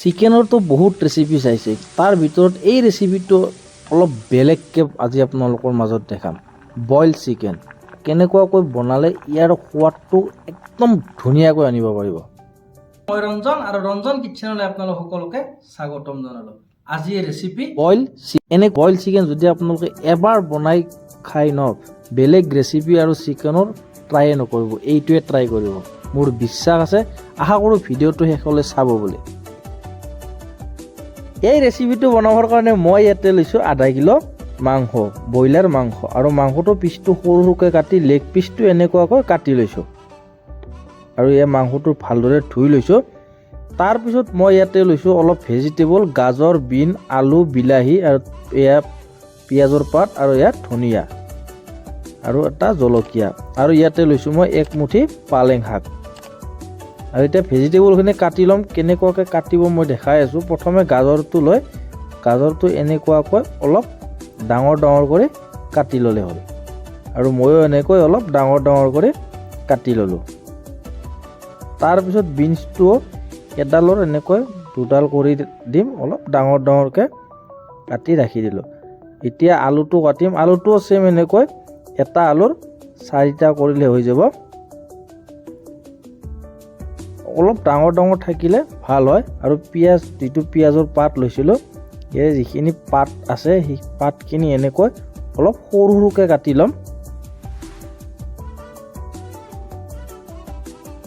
চিকেনৰতো বহুত ৰেচিপি চাইছে, তাৰ ভিতৰত এই ৰেচিপিটো অলপ বেলেগকৈ আজি আপোনালোকৰ মাজত দেখাম। বইল চিকেন কেনেকুৱাকৈ বনালে ইয়াৰ সোৱাদটো একদম ধুনীয়াকৈ আনিব পাৰিব। মই ৰঞ্জন আৰু ৰঞ্জন কিটচেনলৈ আপোনালোক সকলোকে স্বাগতম জনালোঁ। আজি এই ৰেচিপি বইল এনে বইল চিকেন যদি আপোনালোকে এবাৰ বনাই খাই ন, বেলেগ ৰেচিপি আৰু চিকেনৰ ট্ৰায়ে নকৰিব, এইটোৱে ট্ৰাই কৰিব, মোৰ বিশ্বাস আছে। আশা কৰোঁ ভিডিঅ'টো শেষলৈ চাব বুলি। এই ৰেচিপিটো বনাবৰ কাৰণে মই ইয়াতে লৈছোঁ আধা কিলো মাংস, ব্ৰইলাৰ মাংস। আৰু মাংসটো পিচটো সৰু সৰুকৈ কাটি লেগ পিচটো এনেকুৱাকৈ কাটি লৈছোঁ আৰু এই মাংসটো ভালদৰে ধুই লৈছোঁ। তাৰপিছত মই ইয়াতে লৈছোঁ অলপ ভেজিটেবল, গাজৰ, বিন, আলু, বিলাহী আৰু এয়া পিঁয়াজৰ পাত আৰু এয়া ধনিয়া আৰু এটা জলকীয়া। আৰু ইয়াতে লৈছোঁ মই এক মুঠি পালেং শাক। আৰু এতিয়া ভেজিটেবলখিনি কাটি ল'ম। কেনেকুৱাকৈ কাটিব মই দেখাই আছোঁ। প্ৰথমে গাজৰটো লৈ গাজৰটো এনেকুৱাকৈ অলপ ডাঙৰ ডাঙৰ কৰি কাটি ল'লে হ'ল। আৰু ময়ো এনেকৈ অলপ ডাঙৰ ডাঙৰ কৰি কাটি ল'লোঁ। তাৰপিছত বিনছটোও এডালৰ এনেকৈ দুডাল কৰি দিম, অলপ ডাঙৰ ডাঙৰকৈ কাটি ৰাখি দিলোঁ। এতিয়া আলুটো কাটিম। আলুটোও ছেইম এনেকৈ এটা আলুৰ চাৰিটা কৰিলে হৈ যাব। অলপ ডাঙৰ ডাঙৰ থাকিলে ভাল হয়। আৰু পিঁয়াজ, যিটো পিঁয়াজৰ পাত লৈছিলোঁ, ইয়াৰ যিখিনি পাত আছে সেই পাতখিনি এনেকৈ অলপ সৰু সৰুকৈ কাটি ল'ম।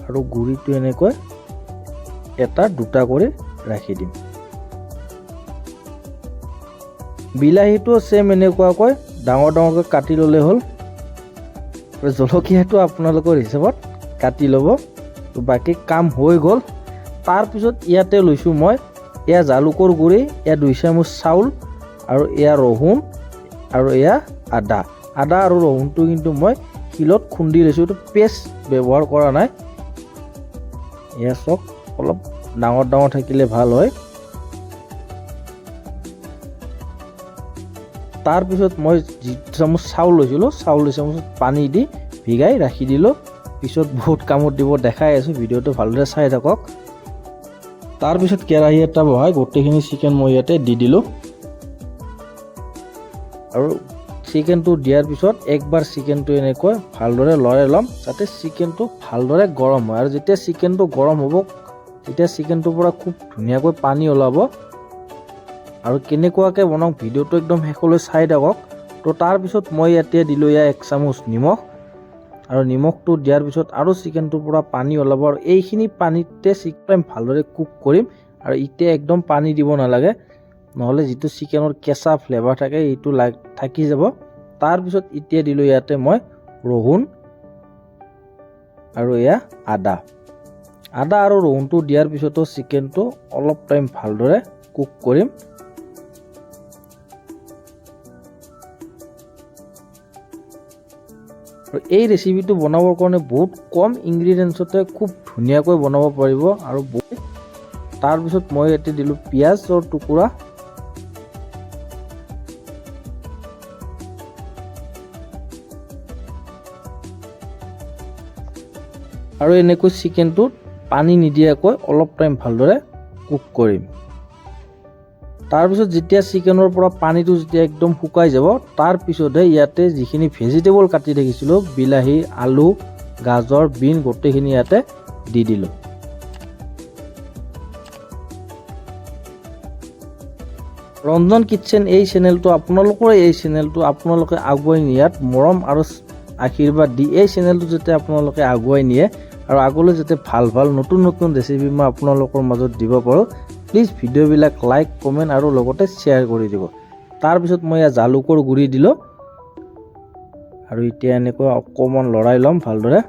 আৰু গুড়িটো এনেকৈ এটা দুটা কৰি ৰাখি দিম। বিলাহীটো ছেইম এনেকুৱাকৈ ডাঙৰ ডাঙৰকৈ কাটি ল'লে হ'ল। আৰু জলকীয়াটো আপোনালোকৰ হিচাপত কাটি ল'ব। বাকী কাম হৈ গ'ল। তাৰপিছত ইয়াতে লৈছোঁ মই এয়া জালুকৰ গুড়ি, এয়া 2 চামুচ চাউল আৰু এয়া ৰহুন আৰু এয়া আদা। আদা আৰু ৰহুনটো কিন্তু মই শিলত খুন্দি লৈছোঁ, এইটো পেষ্ট ব্যৱহাৰ কৰা নাই। এয়া চাওক, অলপ ডাঙৰ ডাঙৰ থাকিলে ভাল হয়। তাৰপিছত মই যি চামুচ চাউল লৈছিলোঁ, চাউল 2 চামুচ পানী দি ভিগাই ৰাখি দিলোঁ। পিছত বহুত কামত দিব, দেখাই আছোঁ, ভিডিঅ'টো ভালদৰে চাই থাকক। তাৰপিছত কেৰাহী এটা বহাই গোটেইখিনি চিকেন মই ইয়াতে দি দিলোঁ। আৰু চিকেনটো দিয়াৰ পিছত একবাৰ চিকেনটো এনেকৈ ভালদৰে লৰাই ল'ম, যাতে চিকেনটো ভালদৰে গৰম হয়। আৰু যেতিয়া চিকেনটো গৰম হ'ব তেতিয়া চিকেনটোৰ পৰা খুব ধুনীয়াকৈ পানী ওলাব। আৰু কেনেকুৱাকৈ বনাওঁ ভিডিঅ'টো একদম শেষলৈ চাই থাকক। তো তাৰপিছত মই ইয়াতে দিলোঁ ইয়াৰ 1 চামুচ নিমখ। আৰু নিমখটো দিয়াৰ পিছত আৰু চিকেনটোৰ পৰা পানী ওলাব। আৰু এইখিনি পানীতে চিকেন ভালদৰে কুক কৰিম। আৰু এতিয়া একদম পানী দিব নালাগে, নহ'লে যিটো চিকেনৰ কেঁচা ফ্লেভাৰ থাকে সেইটো থাকি যাব। তাৰপিছত এতিয়া দিলোঁ ইয়াতে মই ৰহুন আৰু এয়া আদা। আদা আৰু ৰহুনটো দিয়াৰ পিছতো চিকেনটো অলপ টাইম ভালদৰে কুক কৰিম। আৰু এই ৰেচিপিটো বনাবৰ কাৰণে বহুত কম ইনগ্ৰিডিয়েণ্টছতে খুব ধুনীয়াকৈ বনাব পাৰিব। আৰু তাৰপিছত মই ইয়াতে দিলোঁ পিঁয়াজৰ টুকুৰা। আৰু এনেকৈ চিকেনটোত পানী নিদিয়াকৈ অলপ টাইম ভালদৰে কুক কৰিম। তাৰপিছত যেতিয়া চিকেনৰ পৰা পানীটো যেতিয়া একদম শুকাই যাব, তাৰপিছতহে ইয়াতে যিখিনি ভেজিটেবল কাটি ৰাখিছিলোঁ, বিলাহী, আলু, গাজৰ, বিন গোটেইখিনি ইয়াতে দি দিলোঁ। ৰঞ্জন কিটচেন এই চেনেলটো আপোনালোকৰ, এই চেনেলটো আপোনালোকে আগুৱাই নিয়াত মৰম আৰু আশীৰ্বাদ দি এই চেনেলটো যাতে আপোনালোকে আগুৱাই নিয়ে আৰু আগলৈ যাতে ভাল ভাল নতুন নতুন ৰেচিপি মই আপোনালোকৰ মাজত দিব পাৰোঁ, প্লিজ ভিডিঅ'বিলাক লাইক, কমেণ্ট আৰু লগতে শ্বেয়াৰ কৰি দিব। তাৰপিছত মই ইয়াত জালুকৰ গুড়ি দিলোঁ। আৰু এতিয়া এনেকৈ অকণমান লৰাই ল'ম ভালদৰে।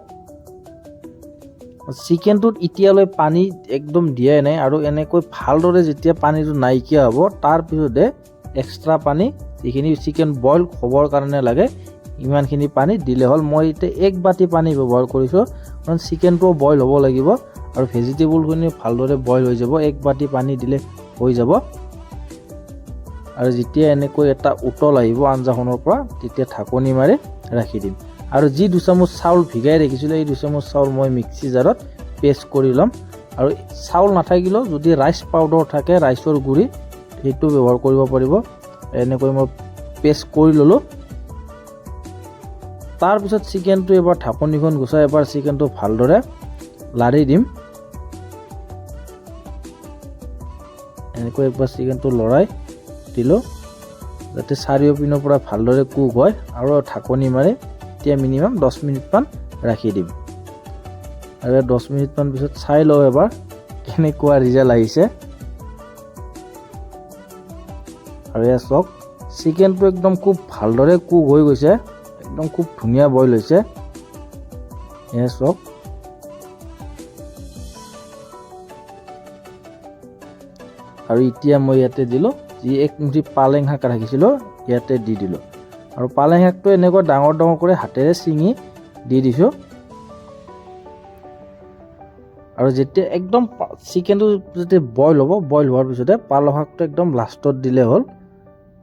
চিকেনটোত এতিয়ালৈ পানী একদম দিয়াই নাই। আৰু এনেকৈ ভালদৰে যেতিয়া পানীটো নাইকিয়া হ'ব, তাৰপিছতহে এক্সট্ৰা পানী যিখিনি চিকেন বইল হ'বৰ কাৰণে লাগে ইমানখিনি পানী দিলে হ'ল। মই এতিয়া 1 বাতি পানী ব্যৱহাৰ কৰিছোঁ, কাৰণ চিকেনটোও বইল হ'ব লাগিব আৰু ভেজিটেবলখিনি ভালদৰে বইল হৈ যাব। 1 বাতি পানী দিলে হৈ যাব। আৰু যেতিয়া এনেকৈ এটা উতল আহিব আঞ্জাখনৰ পৰা, তেতিয়া ঢাকনি মাৰি ৰাখি দিম। আৰু যি 2 চামুচ চাউল ভিগাই ৰাখিছিলোঁ, এই 2 চামুচ চাউল মই মিক্সি জাৰত পেষ্ট কৰি ল'ম। আৰু চাউল নাথাকিলেও যদি ৰাইচ পাউডাৰ থাকে, ৰাইচৰ গুড়ি, সেইটো ব্যৱহাৰ কৰিব পাৰিব। এনেকৈ মই পেষ্ট কৰি ল'লোঁ। তাৰপিছত চিকেনটো এবাৰ ঢাকনিখন গুচাই এবাৰ চিকেনটো ভালদৰে লাৰি দিম। এনেকৈ একবাৰ চিকেনটো লৰাই দিলোঁ, যাতে চাৰিওপিনৰ পৰা ভালদৰে কুক হয়। আৰু ঢাকনি মাৰি এতিয়া মিনিমাম 10 মিনিটমান ৰাখি দিম। আৰু 10 মিনিটমান পিছত চাই লওঁ এবাৰ কেনেকুৱা ৰিজাল্ট আহিছে। আৰু এয়া চাওক, চিকেনটো একদম খুব ভালদৰে কুক হৈ গৈছে, একদম খুব ধুনীয়া বইল হৈছে। এয়া চাওক। আৰু এতিয়া মই ইয়াতে দিলোঁ যি এক মুঠি পালেং শাক ৰাখিছিলোঁ, ইয়াতে দি দিলোঁ। আৰু পালেং শাকটো এনেকুৱা ডাঙৰ ডাঙৰ কৰি হাতেৰে ছিঙি দি দিছোঁ। আৰু যেতিয়া একদম চিকেনটো যেতিয়া বইল হ'ব, বইল হোৱাৰ পিছতে পালেং শাকটো একদম লাষ্টত দিলে হ'ল।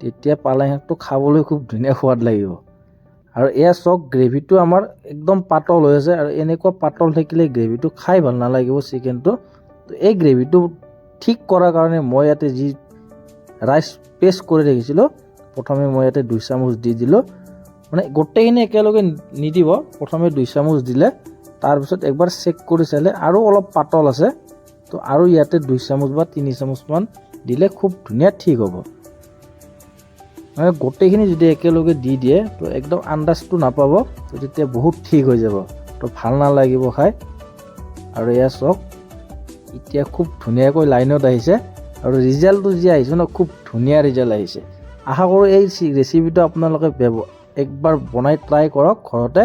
তেতিয়া পালেং শাকটো খাবলৈ খুব ধুনীয়া সোৱাদ লাগিব। আৰু এয়া চাওক, গ্ৰেভিটো আমাৰ একদম পাতল হৈ আছে। আৰু এনেকুৱা পাতল থাকিলে গ্ৰেভিটো খাই ভাল নালাগিব চিকেনটো। এই গ্ৰেভিটো ঠিক কৰাৰ কাৰণে মই ইয়াতে যি ৰাইচ পেষ্ট কৰি ৰাখিছিলোঁ, প্ৰথমে মই ইয়াতে 2 চামুচ দি দিলোঁ। মানে গোটেইখিনি একেলগে নিদিব। প্ৰথমে 2 চামুচ দিলে, তাৰপিছত একবাৰ চেক কৰি চালে আৰু অলপ পাতল আছে, তো আৰু ইয়াতে 2 চামুচ বা 3 চামুচমান দিলে খুব ধুনীয়া ঠিক হ'ব। মানে গোটেইখিনি যদি একেলগে দি দিয়ে, তো একদম আন্দাজটো নাপাব, তো তেতিয়া বহুত ঠিক হৈ যাব, তো ভাল নালাগিব খাই। আৰু এয়া চাওক, এতিয়া খুব ধুনীয়াকৈ লাইনত আহিছে। আৰু ৰিজাল্টটো যি আহিছে ন, খুব ধুনীয়া ৰিজাল্ট আহিছে। আশা কৰোঁ এই ৰেচিপিটো আপোনালোকে একবাৰ বনাই ট্ৰাই কৰক ঘৰতে,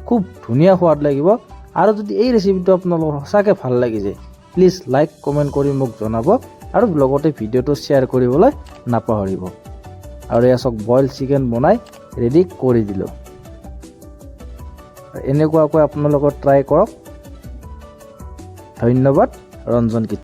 খুব ধুনীয়া সোৱাদ লাগিব। আৰু যদি এই ৰেচিপিটো আপোনালোকৰ সঁচাকৈ ভাল লাগিছে, প্লিজ লাইক, কমেণ্ট কৰি মোক জনাব আৰু লগতে ভিডিঅ'টো শ্বেয়াৰ কৰিবলৈ নাপাহৰিব। আৰু এয়া চাওক, বইল চিকেন বনাই ৰেডি কৰি দিলোঁ। এনেকুৱাকৈ আপোনালোকৰ ট্ৰাই কৰক। ধন্যবাদ। ৰঞ্জন কিটচেন।